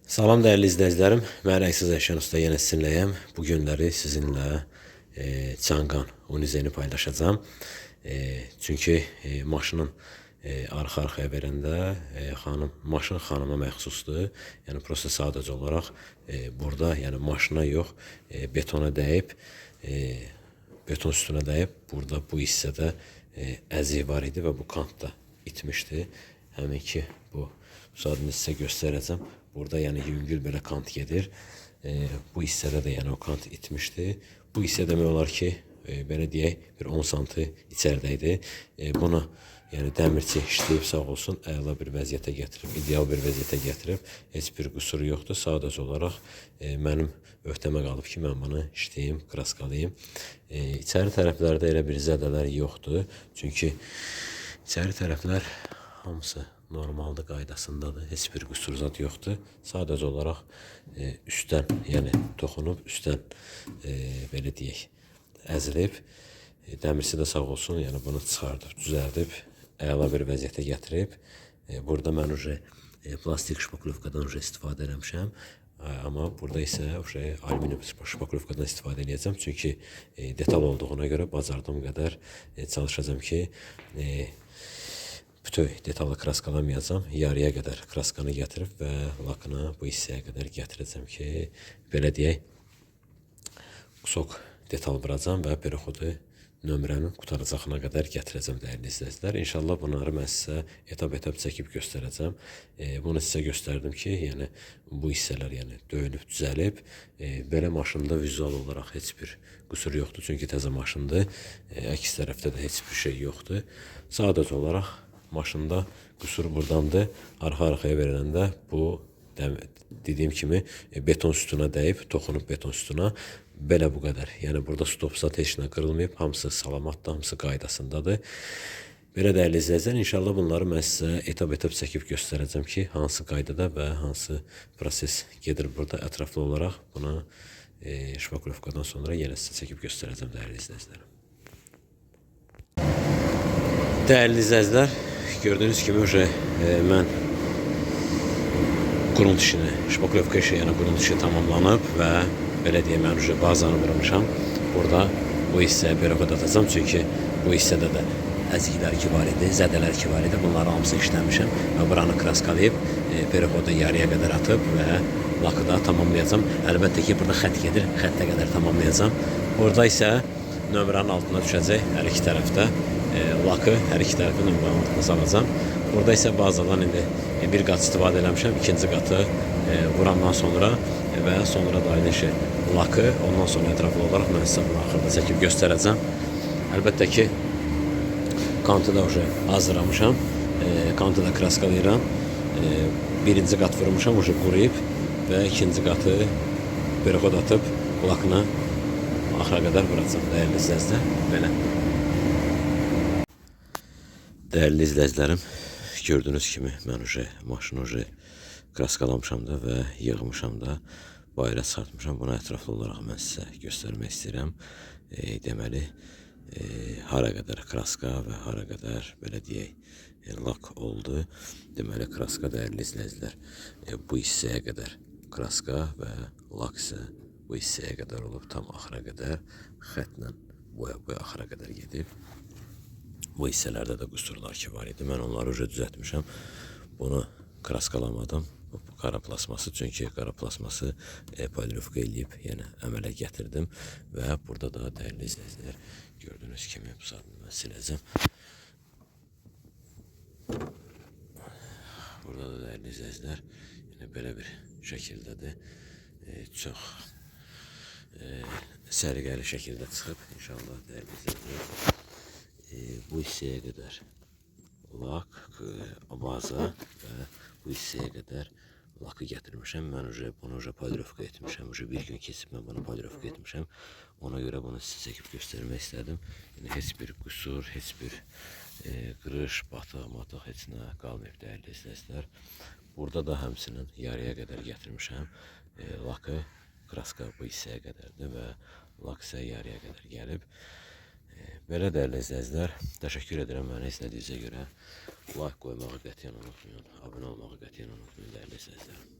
Salam dəyərli izləyicilərim, mən Rəqsiz Əşyan Usta yenə sizinləyəm. Bu günləri sizinlə Changan Unizeni paylaşacağam. Çünki maşının arxa-arxaya verəndə xanım maşın xanıma məxsusdur. Yəni prosta sadəcə olaraq burada, yəni maşına yox, betona dəyib, beton üstünə dəyib. Burada bu hissədə əzik var idi və bu kant da itmişdi. Həmin ki bu müsaadəni sizə göstərəcəm. Burada yəni yüngül belə kant gedir. Bu hissədə də yəni o kant itmişdi. Bu hissə demək olar ki, belə deyək, bir 10 santi içəridə idi. Bunu yəni dəmirçi işləyib sağ olsun, əla bir vəziyyətə gətirib, ideal bir vəziyyətə gətirib. Heç bir qüsuru yoxdur. Sadəcə olaraq mənim öhdəmə qalıb ki, mən bunu işləyim, kraskalayım. İçəri tərəflərdə elə bir zədələr yoxdur. Çünki içəri tərəflər hamısı normaldır, qaydasındadır. Heç bir qüsur zad yoxdur. Sadəcə olaraq üstdən, yəni toxunub üstdən belə deyək, əzilib. Dəmirçi də sağ olsun, yəni bunu çıxardıb, düzəldib, əla bir vəziyyətə gətirib. Burada mən uje plastik şpaklovkadan uje istifadə eləmişəm. Amma burada isə uje alüminium şpaklovkadan istifadə eləyəcəm. Çünki detal olduğuna görə bacardığım qədər çalışacağam ki, bütöv detalı kraskalamayacağam. Yarıya qədər kraskanı gətirib və lakını bu hissəyə qədər gətirəcəm ki, belə deyək, qusok detal vuracağam və perexodu nömrənin qutaracağına qədər gətirəcəm dəyərli izləyicilər. İnşallah bunları mən sizə etap-etap çəkib göstərəcəm. Bunu sizə göstərdim ki, yəni bu hissələr yəni döyünüb düzəlib. Belə maşında vizual olaraq heç bir qüsur yoxdur, çünki təzə maşındır. Əks tərəfdə də heç bir şey yoxdur. Sadəcə olaraq maşında qüsur burdandır. Arxa-arxaya veriləndə bu dediyim kimi beton sütuna dəyib, toxunub beton sütuna. Belə bu qədər. Yəni burada stop zat heç nə qırılmayıb, hamısı salamatdır, hamısı qaydasındadır. Belə dəyərli izləyicilər, inşallah bunları mən sizə etap-etap çəkib göstərəcəm ki, hansı qaydada və hansı proses gedir burada ətraflı olaraq buna şpaklovkadan sonra yenə sizə çəkib göstərəcəm dəyərli izləyicilərim. Dəyərli izləyicilər, gördüyünüz kimi uje mən qrunt işini, şpaklovka işi, yəni qrunt işi tamamlanıb və belə deyək, mən uje bazanı vurmuşam. Burada bu hissəyə perexod atacağam, çünki bu hissədə də əziklər ki var idi, zədələr ki var idi, bunları hamısını işləmişəm və buranı kraskalayıb perexodu yarıya qədər atıb və lakı da tamamlayacağam. Əlbəttə ki, burada xətt gedir, xəttə qədər tamamlayacağam. Burada isə nömrənin altına düşəcək hər iki tərəfdə. Lakı hər iki tərəfə nömrənin altına salacağam. Burada isə bazadan indi bir qat istifadə eləmişəm. İkinci qatı vurandan sonra və sonra da aynı şey lakı, ondan sonra ətraflı olaraq mən sizə bunu axırda çəkib göstərəcəm. Əlbəttə ki, kantı da uje hazırlamışam. Kantı da kraskalayıram. Birinci qat vurmuşam, uje quruyub və ikinci qatı perexod atıb lakını axıra qədər vuracağam dəyərli izləyicilər. Belə. Dəyərli izləyicilərim, gördüyünüz kimi mən uje maşını uje kraskalamışam da və yığmışam da, bayıra çıxartmışam. Bunu ətraflı olaraq mən sizə göstərmək istəyirəm. Deməli, hara qədər kraska və hara qədər belə deyək, lak oldu. Deməli, kraska dəyərli izləyicilər, bu hissəyə qədər kraska və lak isə bu hissəyə qədər olub, tam axıra qədər xətlə boya axıra qədər gedib. Bu hissələrdə də qüsurlar ki var idi. Mən onları uje düzəltmişəm. Bunu kraskalamadım. Bu qara plasması, çünki qara plasması polirovka eləyib, yəni əmələ gətirdim və burada da dəyərli izləyicilər, gördüyünüz kimi bu saat mən siləcəm. Burada da dəyərli izləyicilər, yəni belə bir şəkildədir. Çox səliqəli şəkildə çıxıb inşallah dəyərli izləyicilər. Bu hissəyə qədər lak, baza və bu hissəyə qədər lakı gətirmişəm. Mən uje bunu uje polirovka etmişəm. Uje bir gün keçib mən bunu polirovka etmişəm. Ona görə bunu sizə çəkib göstərmək istədim. Yəni heç bir qüsur, heç bir qırış, batıq, matıq heç nə qalmayıb dəyərli izləyicilər. Burada da həmçinin yarıya qədər gətirmişəm. Lakı, kraska bu hissəyə qədərdir və lak isə yarıya qədər gəlib. Belə dəyərli izləyicilər, təşəkkür edirəm məni izlədiyinizə görə. Like qoymağı qətiyyən unutmayın, abunə olmağı qətiyyən unutmayın dəyərli izləyicilərim.